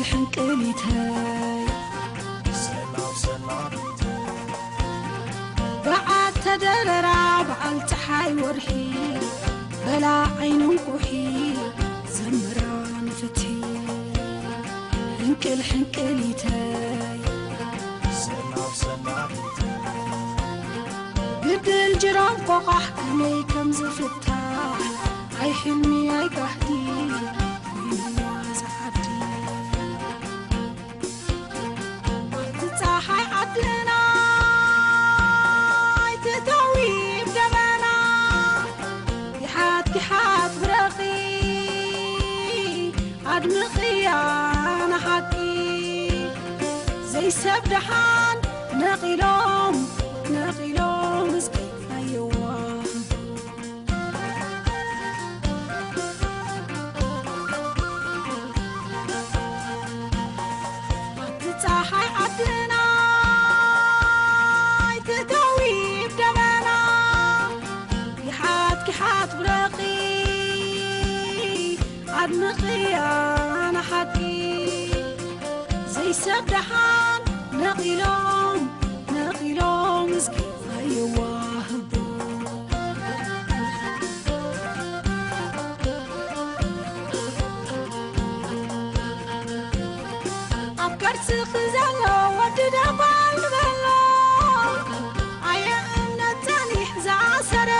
ሕንቅሊተይ ሰላም ሰላም በዓል ተደረራ በዓል ፀሓይ ወርሒ በላ ዓይኑ እንቁሒ ዘምራ ንፍትሒ ሕንቅል ሕንቅሊተይ ሰላም ሰላም ግድል ጅራም ቆቓሕ ከመይ ከም ዝፍታሕ ኣይ ሕልሚ ኣይ ጋህዲ ኮይንዋ ዝዓዲ እቲ ፀሓይ ዓድና ኣይትእተዊ ብደመና ይሓት ይሓት ብረኺ ኣድምኽያ ንሓቂ ዘይሰብ ደሓን ነቒሎም ነቒሎም እስኪ ኣየዋ ኣቲ ፀሓይ ዓድና ኣይትእተዊ ብደመና ይሓት ክሓት ብረኺ ኣድምኽያ ንሓቂ ዘይሰብ ደሓን ነቒሎም ነቒሎም እስኪ ኣይዋህቦ ኣብ ከርስኺ ዘሎ ወዲ ደባል ንበሎ ኣየ እምነት ጸኒሕ ዝኣሰረ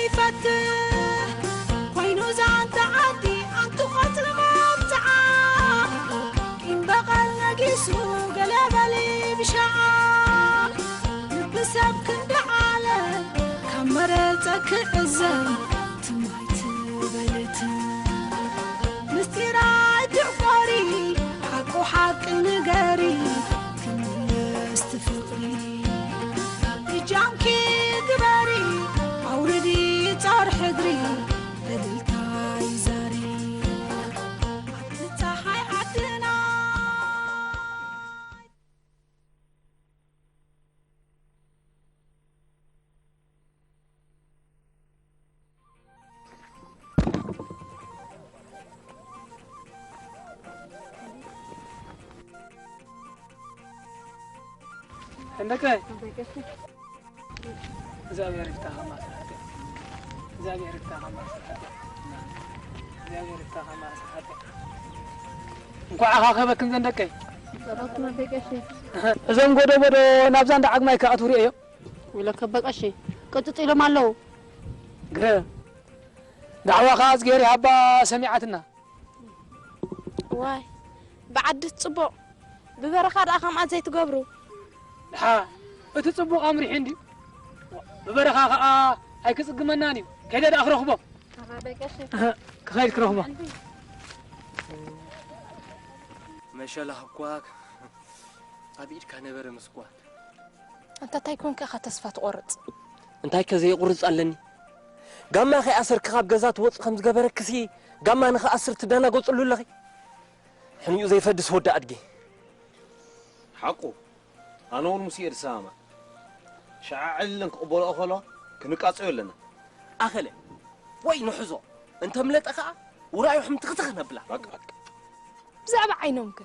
ይፈትሕ ኮይኑ ዛንታ ዓዲ ኣንቲ ቆጽሊ መብጽዓ ቂም በቐል ነጊሱ ገለ በሊ ብሻዓ ልቢ ሰብ ክንዲ ዓለ ካብ መረጸ ክዕዘብ ትማይ ትበልት ምስጢር ኣይትዕቆሪ ሓቁ ሓቂ ንገሪ ክምለስ ትፍቕሪ እጃምኪ ግበሪ ኣውርዲ ጻር ሕድሪ እልልታ ይዛሪ ኣቲ ፀሓይ ዓድና እንደቀ እግዚኣብሔር ይፍታኻ ማስራተ እግዚኣብሔር ይፍታኻ ማስራተ እግዚኣብሔር ይፍታኻ ማስራተ እንኳዕ ኣኻኸበክን ዘንደቀይ እዞም ጎዶ ጎዶ ናብዛ እንዳ ዓግማይ ክኣትው ርእዮ። ወይለከ በቀሺ ቅጥጥ ኢሎም ኣለዉ። ግረ ዳዕዋ ኸዓ እዝግሄር ይሃባ ሰሚዓትና። ዋይ ብዓዲ ጽቡቕ ብበረኻ ደኣ ከምኣ ዘይትገብሩ። ድሓ እቲ ጽቡቕ ኣምሪሑ እንድዩ። ብበረኻ ኸዓ ኣይክጽግመናን እዩ። ከይደ ደኣ ክረኽቦ። ኣሃ በቀሺ። ክኸይድ ክረኽቦ። መሸላ ህኳክ ኣብ ኢድካ ነበረ ምስኳ ኣንታ እንታይ ኮንካ ኢኻ ተስፋ ትቖርጽ? እንታይ ከ ዘየቑርጽ ኣለኒ? ጋማ ከይኣሰርኪ ካብ ገዛ ትወጽእ ከም ዝገበረክሲ ጋማ ንኽኣስር ትደናገጽሉ ኣለኺ? ሕኒኡ ዘይፈድስ ወዲ ኣድጊ። ሓቁ፣ ኣነ እውን ምስ ኢድ ሰማማዕ። ሸዓ ዕልን ክቕበልኦ ከሎ ክንቃጸዮ ኣለና። ኣኸለ፣ ወይ ንሕዞ፣ እንተምለጠ ከኣ ውራዩ ሕምትኽትኽ ነብላ። በቃ፣ በቃ። ብዛዕባ ዓይኖምከ?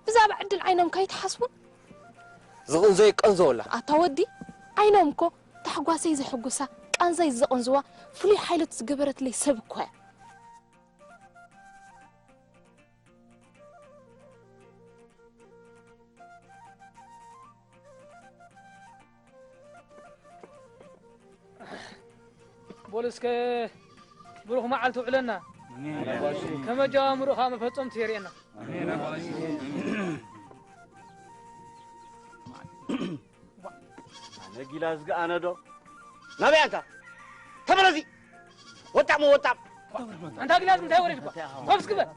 ብዛዕባ ዕድል ዓይኖምከ ኣይትሓስቡን? ዝቕንዞ ይቀንዞ ወላ። ኣታ ወዲ፣ ዓይኖም እኮ ታሕጓሰይ ዘሕጉሳ፣ ቃንዛይ ዘቕንዝዋ፣ ፍሉይ ሓይሎት ዝገበረትለይ ሰብ እኮ እያ። በሉ እስከ ብሩኽ መዓልቲ ውዕለና። ከመ ኣጀማምርኡ ኸዓ መፈጸምቱ የርእየና። ኣነ ጊላዝጊ ኣነ ዶ? ናበይ ኣንታ? ተመለሲ! ወጣም ወጣም! ኣንታ ጊላዝጊ እንታይ ወረድኳ? ኮፍ እስኪ በል!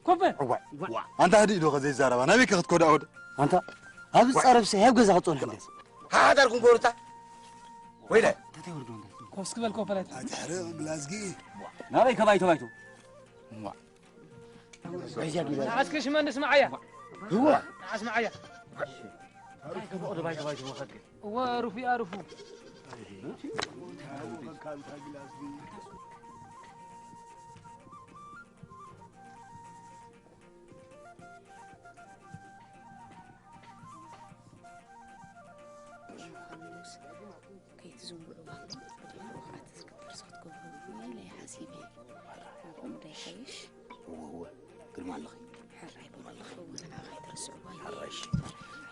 ኮፍ በል! እዋይ፣ ኣንታ ህድእ ዶ ከ ዘይዛረባ? ናበይ ከ ክትከዶ ኣወደ? ኣንታ፣ ኣብ ጸረብሲ፣ ኣብ ገዛ ክጸንሕ እንዴ? ሓሓዳርኩም ጎርታ? ወይለ! ኮፍ እስኪ በል፣ ኮፍ በል! ኣትሕርቕ ጊላዝጊ! ናበይ ከባይቶ ባይቶ? እዋ። ንዓስኪ ሽመንዲ ስምዓያ። እዋ። ንዓስ ስምዓያ። እዋ፣ ሩፊ ኣሩፉ። ዝውዕዋ ኣሎ። ብድሕሪኡ ከዓ ተዝክበር ክትገብሩ ኢለ ሓሲበ። ኣብኦም ዶ ይሓይሽ? እወ፣ እወ። ግርማ ኣለኺ። ሕራይ በሉ። እወ፣ ንዓኻ ኣይትርስዕዋ። ሕራይ፣ እሺ።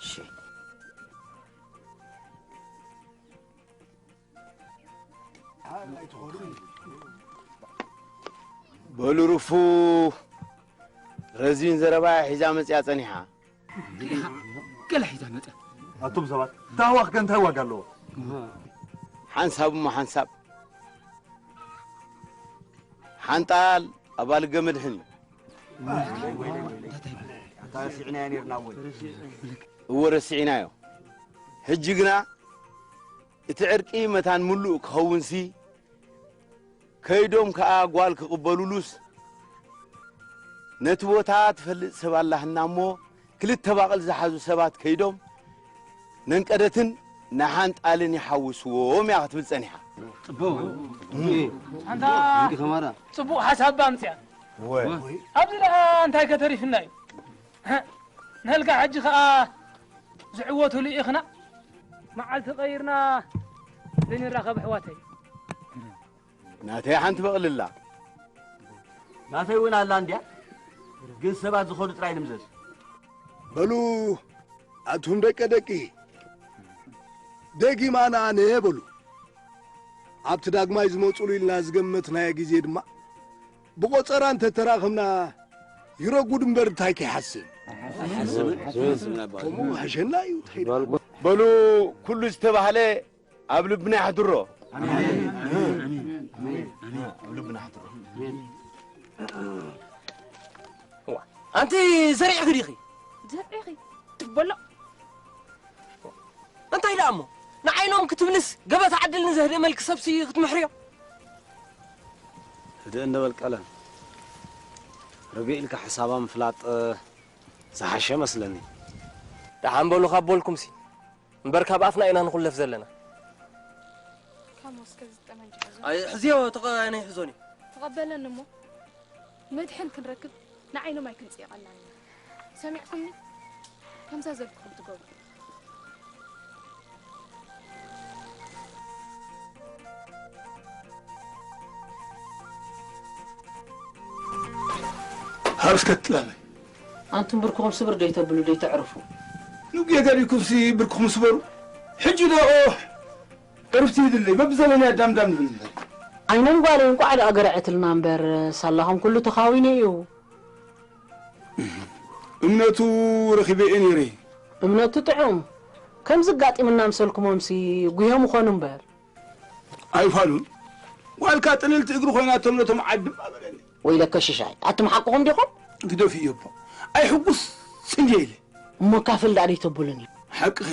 እሺ። በሉ ሩፉ፣ ረዚን ዘረባ ሒዛ መጽያ ጸኒሓ። ገለ ሒዛ መጸ። ኣቱም ሰባት፣ ታህዋኽ ከ እንታይ ዋጋ ኣለዎ? ሓንሳብ እሞ ሓንሳብ። ሓንጣል ኣባልገ መድሕን እዩ። እንታይ ስዒናዮ ነርና ወይ? እወ ረሲዕናዮ። ሕጂ ግና እቲ ዕርቂ መታን ምሉእ ክኸውንሲ፣ ከይዶም ከኣ ጓል ክቕበሉሉስ፣ ነቲ ቦታ ትፈልጥ ሰብ ኣላህና እሞ፣ ክልተ ባቕል ዝሓዙ ሰባት ከይዶም፣ ነንቀደትን ንሓንጣልን ይሓውስዎም እያ ክትብል ጸኒሓ። ጽቡቕ። ኣንታ ጽቡቕ ሓሳብ ኣምጽያ። እወ። ኣብዚ ደኣ እንታይ ከተሪፍና እዩ? ንህልካ ሕጂ ኸኣ ዝዕወቱ ልኢኽና፣ መዓልቲ ቀይርና ዘይንራኸብ ኣሕዋተይ። ናተይ ሓንቲ በቕሊ ኣላ። ናተይ እውን ኣላ እንድያ፣ ግን ሰባት ዝኾኑ ጥራይ ንምዘዝ። በሉ ኣቱም ደቀ ደቂ፣ ደጊም ኣነ ኣነ በሉ። ኣብቲ ዳግማይ ዝመጹሉ ኢልና ዝገመትናዮ ግዜ ድማ ብቖጸራ እንተተራኸብና ይረጉድ እምበር እንታይ ከይሓስብ። ከምኡ ሕሸና እዩ ተኸይዱ። በሉ ኩሉ ዝተባህለ ኣብ ልብና ያሕድሮ። ኣብ ልብና ያሕድሮ። እዋ፣ ኣንቲ ዘሪዕኺ ዲኺ? ዘሪዕኺ? ትበሎ። እንታይ ደኣ እሞ? ንዓይኖም ክትብልስ ገበታ ዓድል ንዘህደመልኪ ሰብሲ ክትምሕርዮ? ህድእ እንደ በል ቀለም። ርግእ ኢልካ ሕሳባ ምፍላጥ፣ እ፣ ዝሓሸ መስለኒ። ደሓን በሉ ካብ በልኩምሲ። እምበር ካብ ኣፍና ኢና ንኹለፍ ዘለና። ካሞ እስከ እዚ ጠመንጃ ሕዞ። ኣይ፣ ሕዝዮ፣ ተቐ-፣ ኣነ ይሕዞን እዩ። ተቐበለኒ እሞ። መድሕን ክንረክብ ንዓይኖም ኣይክንጽየቐላን ኢና። ሰሚዕኩምኒ? ከምዛ ዘልኩኹም ትገብሩ። ሃብ እስከ ትጥላመ። ኣንቱም ብርክኹም ስብር ደይተብሉ ደይተዕርፉ። ንጌጋ ዲኩምሲ ብርክኹም ስበሩ። ሕጂ ዶ ዕርፍቲ ይድለይ፣ በብዘበን ኣዳምዳም ንብል እምበር። ዓይኖም ጓለይ እንቋዕ ደኣ ገረዐትልና እምበር፣ ሳላኹም ኩሉ ተኻዊኑ እዩ። እምነቱ ረኺበ እየ ነይረ። እምነቱ ጥዑም። ከምዚ ኣጋጢምና ምሰልኩሞምሲ ጉሆ ምኾኑ እምበር። ኣይፋሉን። ዋልካ ጥልልቲ እግሪ ኮይናቶም ነቶም ዓድም ኣበለኒ። ወይለከ ሽሻይ፣ ኣቱም ሓቅኹም ዲኹም? ግደፍዮ እባ። ኣይሕጉስ እንድየ ኢለ። እሞ ካፍል ደኣ ደይተብሉኒ? ሓቅኺ።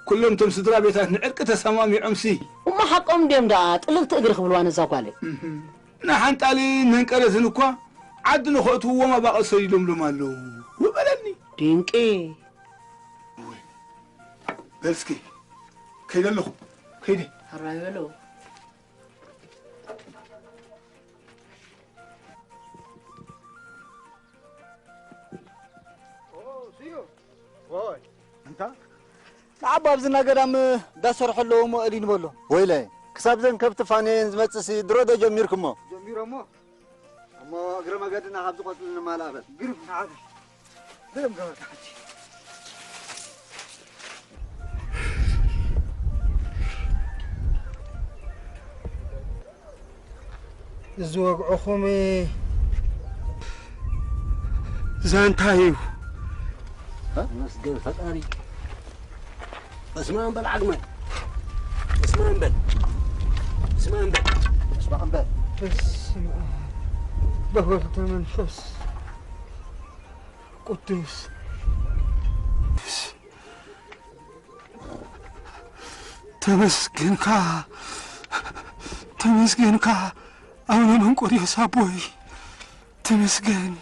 ኩሎም እቶም ስድራ ቤታት ንዕርቂ ተሰማሚዖምሲ። እሞ ሓቆም እንድዮም ደኣ ጥልልቲ እግሪ ክብልዋ ነዛ ጓለይ? እህም። ንሓንጣልን ነንቀረትን እኳ ዓዲ ንኸእትውዎም ኣባቕል ሰዲዶምሎም ኣለዉ። ውበለኒ። ድንቂ። እወ። በል እስኪ፣ ከይደ ኣለኹ፣ ከይደ። ሕራይ በሉ። ኦ፣ ስዩ። ወይ፣ እንታ? ንዓባ ኣብዚ እና ገዳም እንዳሰርሑ ኣለዉ እሞ እሊ ንበሎ። ወይለይ፣ ክሳብ ዘን ከብቲ ፋንየን ዝመጽእሲ ድሮ ዶ ጀሚርኩሞ? ጀሚሮሞ? እሞ እግረ መገድና ካብ ዝቐጽሉ ንማልኣ በል። ግርም ንዓበ። ብደም ገበርካ ሕጂ። እዚ ወግዕኹም ዛንታ እዩ። መስገን ፈጣሪ። በስመ ኣብ በል ዓግማይ። በስመ ኣብ በል። በስመ ኣብ በል። በስመ ኣብ በል። በስመ ኣብ በወልድ መንፈስ ቅዱስ። ተመስገንካ፣ ተመስገንካ ኣቡነ መንቆርዮስ ኣቦይ፣ ተመስገን።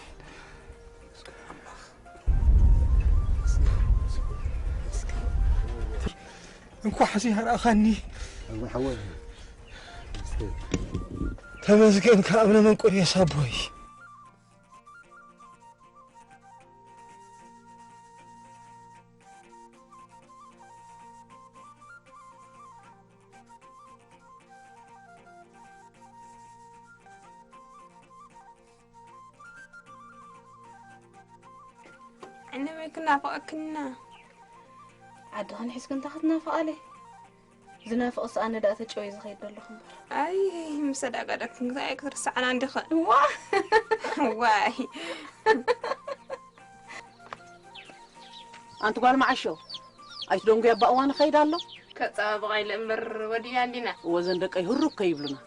እንኳዕ እዚኣ ረኣኻኒ። ተመስገንካ ኣቡነ መንቆርዮስ ኣቦይ። ንመይ ክናፍቐክና? ዓድኽን ሒዝክን እንታይ ክትናፍቓለይ? ዝናፍቕስ ኣነ ደኣ ተጨውየ ዝኸይድ ዘለኹ እምበር። ኣይ፣ ምስ ኣዳጋዳክን እንታይ ክትርስዓና እንዲኸ? ዋ! ዋይ! ኣንቲ ጓል መዓሾ፣ ኣይትደንጉያ፣ ኣባ እዋን ይኸይድ ኣሎ። ከጸባብቓ ኢለ እምበር ወዲያ እንዲና። እወ፣ ዘን ደቀይ ህሩክ ከይብሉና።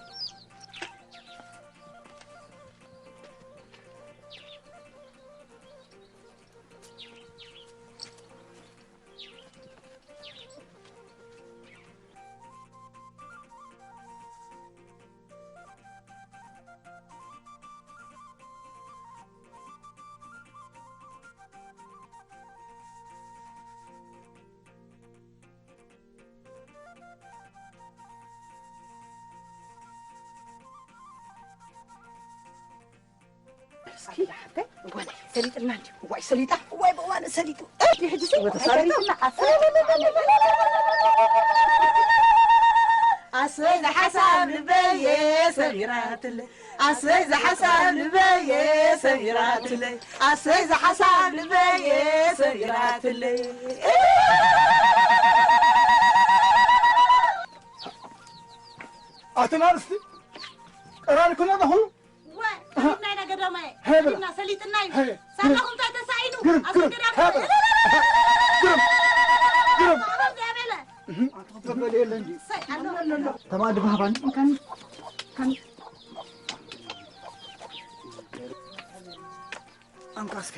እስኪ ሓፍተይ፣ እዋን ሰሊጥና እንጂ። እዋይ ሰሊጣ፣ እዋይ ብእዋን ሰሊጡ። እቲ ሕጂ ሲ ወተሳሊጡ። ሰሊጥና፣ ኣሰይ። ኣሰይ ዝሓሳብ ልበየ ሰሚራትለይ፣ ኣሰይ ዝሓሳብ ልበየ ሰሚራትለይ፣ ኣሰይ ዝሓሳብ ልበየ ሰሚራትለይ። ኣተናርስቲ ቀራልኩም ኣለኹ። ወ፣ ሰሊጥና ኢና ገዳማየ። ሄ፣ ብላ። ሰሊጥና፣ ሰሊጥና እዩ። ሄ፣ ሳላኹም እንታይ ተሳኢኑ? ግርም፣ ኣብ ግርም፣ ገዳም ሄ፣ ብላ። ግርም፣ ግርም። ኣበብ ያበለ። እህ፣ ኣቶ ተበል የለ እንጂ። ሰይ፣ ኣሎ። ተማዲ ባህባን። ኣንካ እስከ።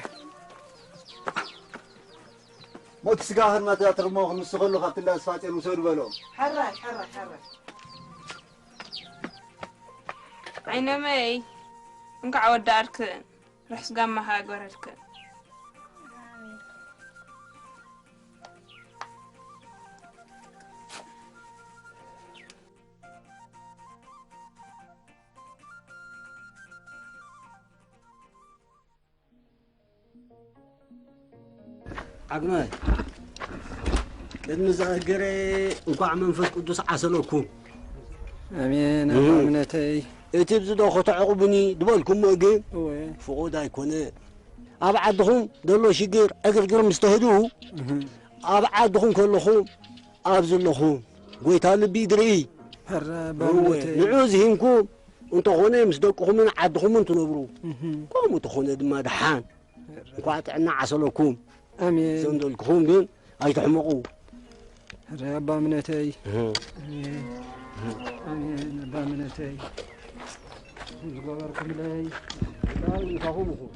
ሞት ስጋ ህርመት ኣትርሞ ክንሱ ከሎ ካብቲ እንዳ ስፋጼን ውሰዱ በሎም። ሓራይ፣ ሓራይ፣ ሓራይ። ዓይነመይ፣ እንኳዕ ወዳኣልክን፣ ርሑስ ጋማኻ ገረልክን። ዓግመ፣ ቅድሚ ዝኣገረ እንኳዕ መንፈስ ቅዱስ ዓሰለኩም። ኣሜን፣ እም። ኣባ እምነተይ። እቲ ብዝዶ ከተዕቑቡኒ ዝበልኩሞ ግን እወ። ፍቑድ ኣይኮነ። ኣብ ዓድኹም ዘሎ ሽግር ዕግርግር ምስ ተህድኡ፣ እህ። ኣብ ዓድኹም ከለኹም ኣብ ዘለኹም ጎይታ ልቢ ድርኢ። ኧረ፣ እወ፣ በእውነተይ። ንዑ ዝሂንኩም እንተኾነ ምስ ደቅኹምን ዓድኹምን ትነብሩ። እህ። ከምኡ ተኾነ ድማ ደሓን። ኧረ። እንኳዕ ጥዕና ዓሰለኩም። ኣሜን። ዘንደልክኹም ግን ኣይትሕመቑ። ኧረ፣ ኣባ እምነተይ። እህ። ኣሜን። ኣሜን፣ ኣባ እምነተይ። ዝገበርኩምለይ። ዳን እንታኹም ኢኹም።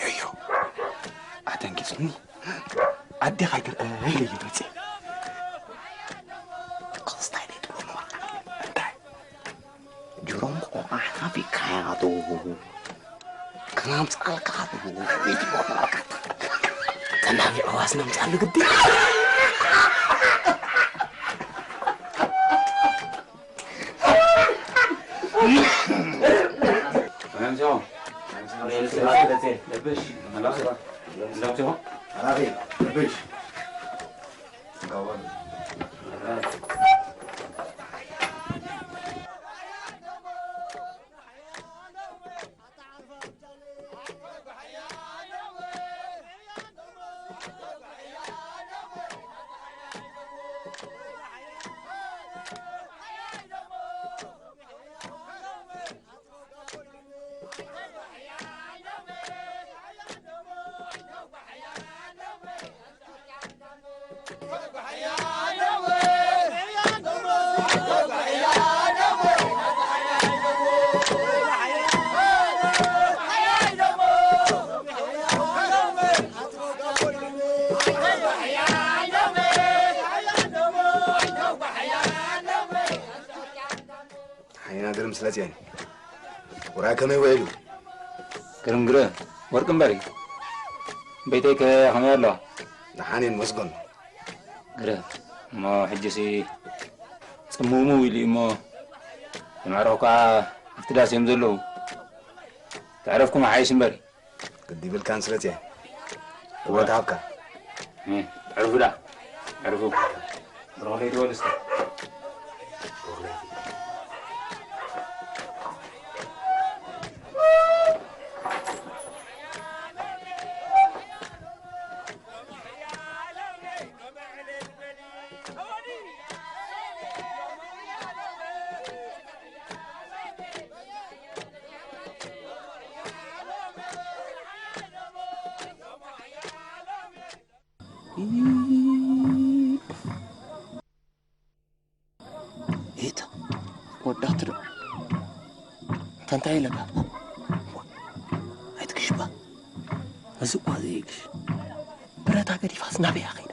ዮዮ፣ ኣደንጊጹኒ። ኣዴኻ ኣይትርአ ኢለ እየ መጽየ። ክስታይ ደይ ጥሩ ነው። እንታይ? ጅሮም ቆማሕ ናፊካያ ዶ? ከናምጻልካ ዶ? ተናፊ ኣዋስ ነምጻሉ ግዲ። ሓይና ግርም ስለ ጽዮን። ውራይ ከመይ ውዒሉ? ግርም ግርም። ወርቂ እምበሪ። ቤተይ ከ ከመይ ኣሎ? ደሓን እየን መስገን። ግርም። እሞ ሕጂሲ ጽምውምው ኢሉ እዩ እሞ፣ የማዕረኹ ከኣ ኣብቲ ዳስ እዮም ዘለዉ። ተዕረፍኩም ሓይሽ እምበሪ። ግዲ ይብልካን ስለ ጽዮን። ክብረት ሃብካ። እ፣ ዕርፉ ዳ፣ ዕርፉ። ብሩኽ ለይቲ በሉ እስከ። ኢታ ወዳት ዶ? እንታይ ኢለካ? ኣይትግሽባ። እዚ እኳ ዘይግሽ። ብረታ ገዲፋስ ናበይ ከይዳ?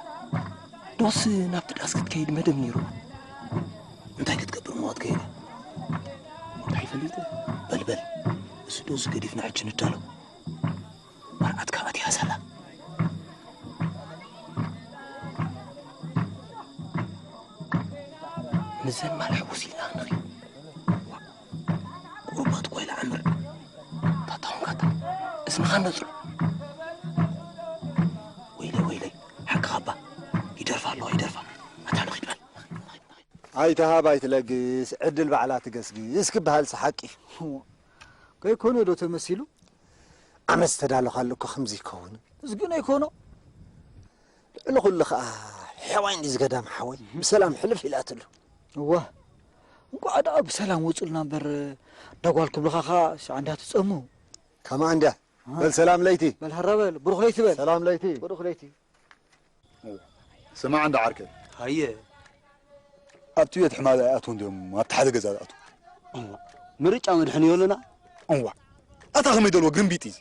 ዶስ ናብቲ ዳስ ክትከይድ መደብ ነይሩ። እንታይ ክትገብር ሞት ከይዳ? እንታይ ፈሊጡ? በልበል። እዚ ዶስ ገዲፍና ሕጂ ንዳሎ። መርዓት ካብ ኣትያ ሰላ። ምዘን ማል ሕውስ ኢልና ንኺድ። ቁሩባት ቆይላ ዕምር። ታታውን ካታ። እስንኻ ነጽሩ። ወይለይ፣ ወይለይ። ሓቂ ኻባ። ይደርፋ ኣለዋ፣ ይደርፋ። ኣታ ንኺድ በል። ኣይትሃብ ኣይትለግስ፣ ዕድል ባዕላ ትገስግስ ክበሃልሲ ሓቂ። ከይኮነ ዶ ተመሲሉ? ዓመት ዝተዳለኻሉ እኮ ከምዚ ይከውን። እዚ ግን ኣይኮኖ። ልዕሊ ኩሉ ኸኣ ሔዋይ እንዲ ዝገዳም ሓወይ ብሰላም ሕልፍ ኢላትሉ። እዋ፣ እንቋዕ ደኣ ብሰላም ወጹልና እምበር፣ ዳጓል ክብልኻ ኸኣ ሻዕ እንዳትጸሙ። ከማን እንድያ። በል ሰላም ለይቲ። በል ሃራ በል፣ ብሩኽ ለይቲ በል። ሰላም ለይቲ። ብሩኽ ለይቲ። ስማዕ እንዳ ዓርከይ። ሃየ። ኣብቲ ቤት ሕማም ኣይኣትዉን ድዮም ኣብቲ ሓደ ገዛ ዝኣትዉ? እዋ፣ ምርጫ መድሕን የብሉና። እዋ፣ ኣታ ከመይ ደልዎ ግርምቢጥ እዩ እዚ።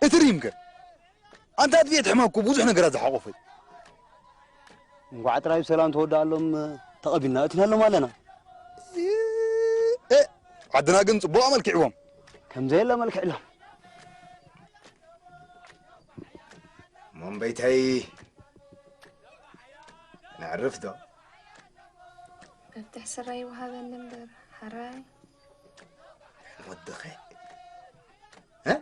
እቲ ሪም ከ? ኣንታ እቲ ቤት ሕማም እኮ ብዙሕ ነገራት ዝሓቖፈ እዩ። እንኳዕ ጥራይ ብሰላም ተወድኣሎም ተቐቢልና እትናሎም ኣለና። እ፣ ዓድና ግን ጽቡቕ ኣመልኪዕዎም። ከምዘየለ ኣመልኪዕሎም። እሞ እምበይተይ ነዕርፍ ዶ? መፍትሕ ስረ ይወሃበኒ እምበር፣ ሓራይ። ወድኸ። እ?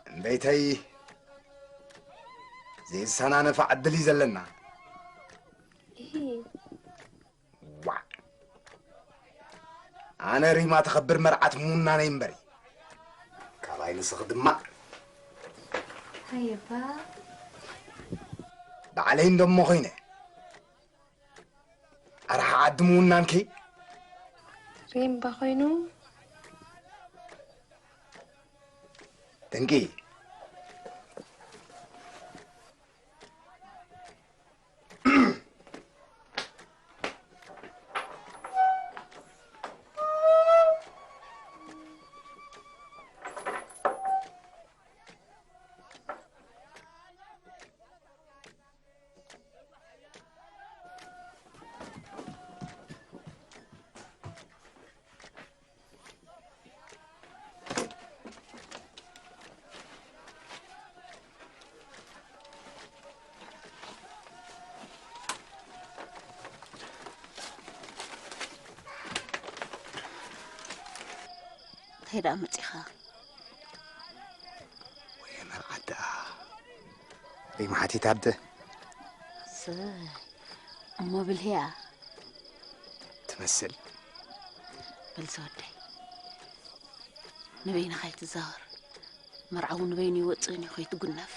እምበይተይ ዘይሰናነፈ ዕድል እዩ ዘለና። ኢሂ። ዋዕ። ኣነ ሪማ ተኸብር መርዓት ምውናነይ እምበሪ። ካባይ ንስኺ ድማ። ሃየባ። ባዕለይ እንደሞ ኮይነ። ኣርሓ ዓዲ ምውናንኪ። ሪምባ ኮይኑ። ድንቂ። እንታይ ደኣ መጺኻ? ወይ መርዓት ደኣ። ወይ መሓቲት ኣደ። ሰይ፣ እሞ ብልህያ። ትመስል። በል ዝወደይ፣ ንበይንኻ ኣይትዛወር። መርዓዊ ንበይኑ ይወጽእን እዩ ከይትጉነፍ።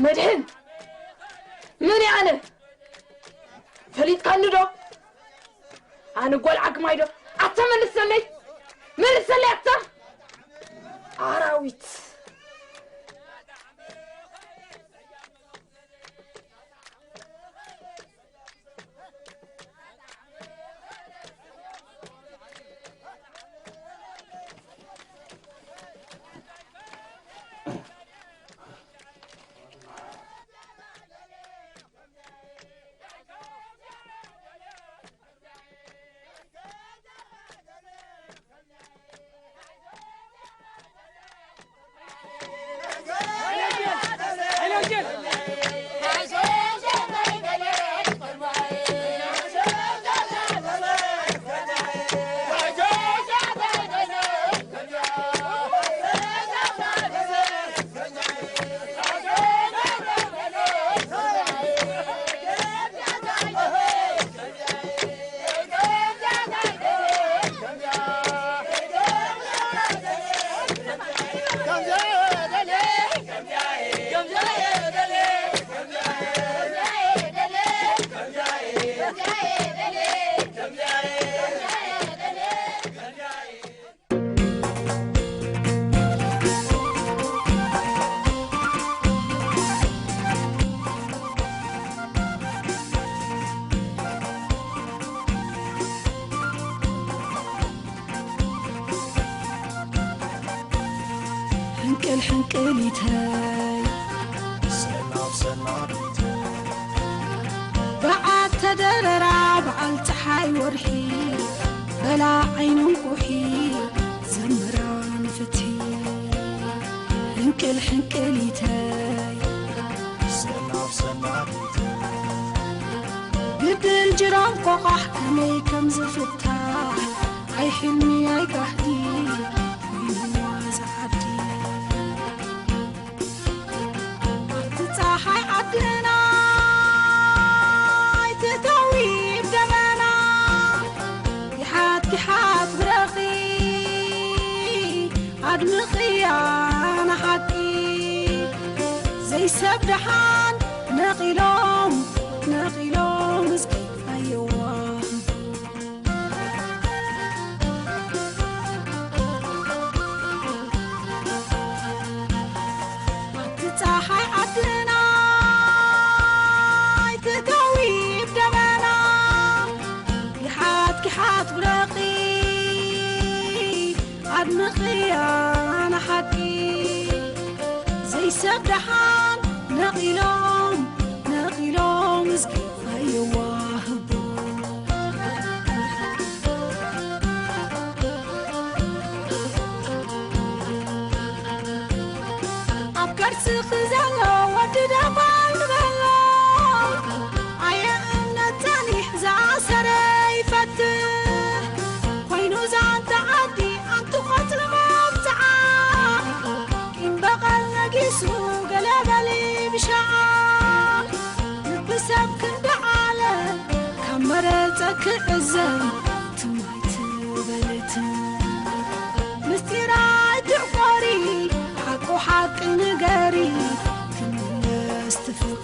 መድሕን፣ መን እየ ኣነ? ፈሊጥካኒ ዶ? ኣነ ጓል ዓግማይ ዶ? ኣታ መልሰለይ፣ መልሰለይ ኣታ ኣራዊት። ሕንቅል ሕንቅሊተይ ሰናብ ሰናቢተይ በዓል ተደረራ በዓል ፀሓይ ወርሒ በላ ዓይንን ኩሒ ዘምራ ንፍትሒ ሕንቅል ሕንቅሊተይ ሰናብ ሰናቢተይ ግድል ጅራም ቆቓሕ ከመይ ከም ዝፍታሕ ኣይ ሕልሚ ኣይ ጋህዲ ኮይንዋ ዝዓዲ ኣብቲ ፀሓይ ዓድና ኣይትእተዊ ደመና ጊሓት ጊሓት ብረኺ ኣድምቕያ ንሓቂ ዘይሰብ ደሓን ነቒሎም ነቒሎም እስኪ ኣየዋ ኣብቲ ፀሓይ ዓድና ኣይትእተዊ ደመና ጊሓት ጊሓት ብረኺ ኣድምቕያ ንሓቂ ዘይሰብ ደሓን ነቒሎም ነቒሎም እስኪ ኣየዋህቡ ኣብ ከርስኺ ዘሎ ወዲ ደፋር ንበሎ ኣየ እምነት ጸኒሕ ዝኣሰረ ይፈትሕ ኮይኑ ዛንታ ዓዲ ኣንቲ ቆጽሊ መብጽዓ ቂም በቐል ነጊሱ ገለ በሊ ብሻዓ ልቢ ሰብ ክንዲ ዓለም ካብ መረጸ ክዕዘን ትማይ ትበል ኣስትፍቅር